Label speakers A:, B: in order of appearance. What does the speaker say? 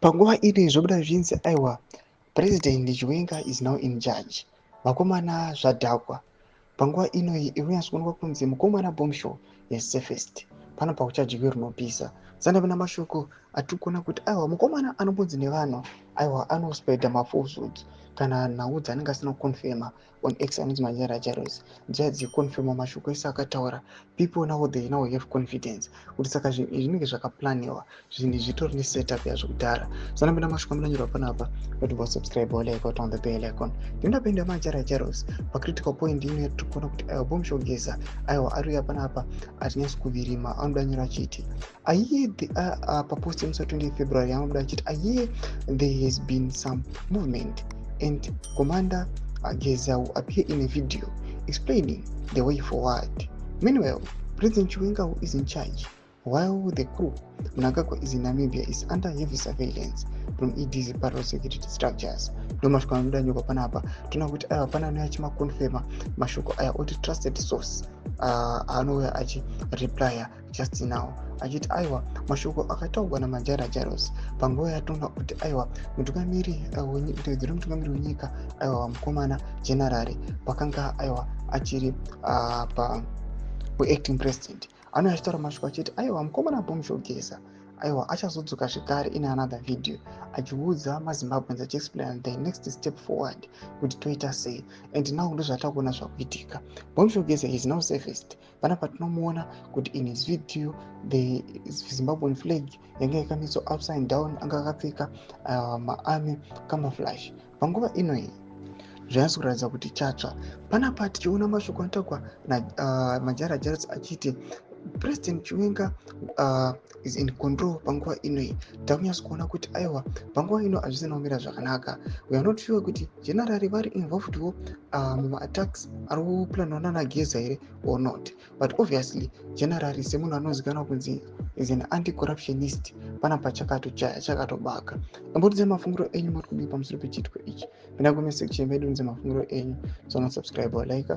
A: Panguva ino zvobuda zvinzi aiwa, President Chiwenga is now in charge. Vakomana, zvadhakwa. Panguva ino iri kunyatsokuonekwa kunzi mukomana Bombshow has surfaced. Pano pakuchadyiwe runopisa. Sandapinda mashoko atiri kuona kuti aiwa, mukomana anombonzi nevanhu aiwa anospreada mafalsehoods kana nhau dzaanenge asina kuconfirma on X, anonzi Majara Jaros, dziya dzichiconfirma mashoko ese akataura. People now, they now have confidence kuti saka zvinhu izvi zvinenge zvakaplaniwa, zvinhu zvitori nesetup yazvo kudhara. Sanapinda mashoko amunanyurwa panapa kuti vasubscribe, like, on the bell icon. Ndinopinda Majara Jaros pacritical point ino yatiri kuona kuti aiwa, Bombshow Geza aiwa ari uya panapa atinyatsi kuvirima. Anoda nyora achiti aiye papost yemusi wa20 February, anobuda achiti, "I hear there has been some movement and Commander Geza will appear in a video explaining the way forward. Meanwhile, President Chiwenga, who is in charge while the crew Mnangagwa is in Namibia, is under heavy surveillance from ED's parallel security structures." Ndo mashoko anobuda nyokwa panapa. Toona kuti aiwa, pana anouya achimaconfirma mashoko aya, oti trusted source anouya achireplya just now achiti aiwa, mashoko akataurwa naMajara Jaros panguva yatoona kuti aiwa, mutungamiri, mutevedzeri wemutungamiri wenyika, aiwa, mukomana general pakanga aiwa achiri pa acting president, anouya achitaura mashoko achiti aiwa, mukomana Bombshow Geza aiwa achazodzoka zvekare in another video achiudza maZimbabweans, achiexplain the next step forward kuti toita sei. And now ndo zvatakuona zvakuitika. Bombshow Geza is now surfaced. Panapa tinomuona kuti in his video the Zimbabwean flag yanga yakamiswa upside down, anga akapfeka maarmy camouflage. Panguva inoyi zvanyatso kuratidza kuti chatsva. Panapa tichiona mashoko anotaurwa naMajara Jaros achiti President Chiwenga is in control. Panguva inoi takunyatso kuona kuti aiwa, panguva ino hazvisina kumira zvakanaka. We are not sure kuti generally vari involvedwo mumaattacks ari kuplanwa nanaGeza here or not, but obviously generally semunhu anozivikanwa kunzi is an anti-corruptionist, panapa chakatobaka. Imbotidzai mafungiro enyu, muri kudii pamusoro pechiitiko ichi? Pinda comment section medu, nze mafungiro enyu. Sonosubscribe, like.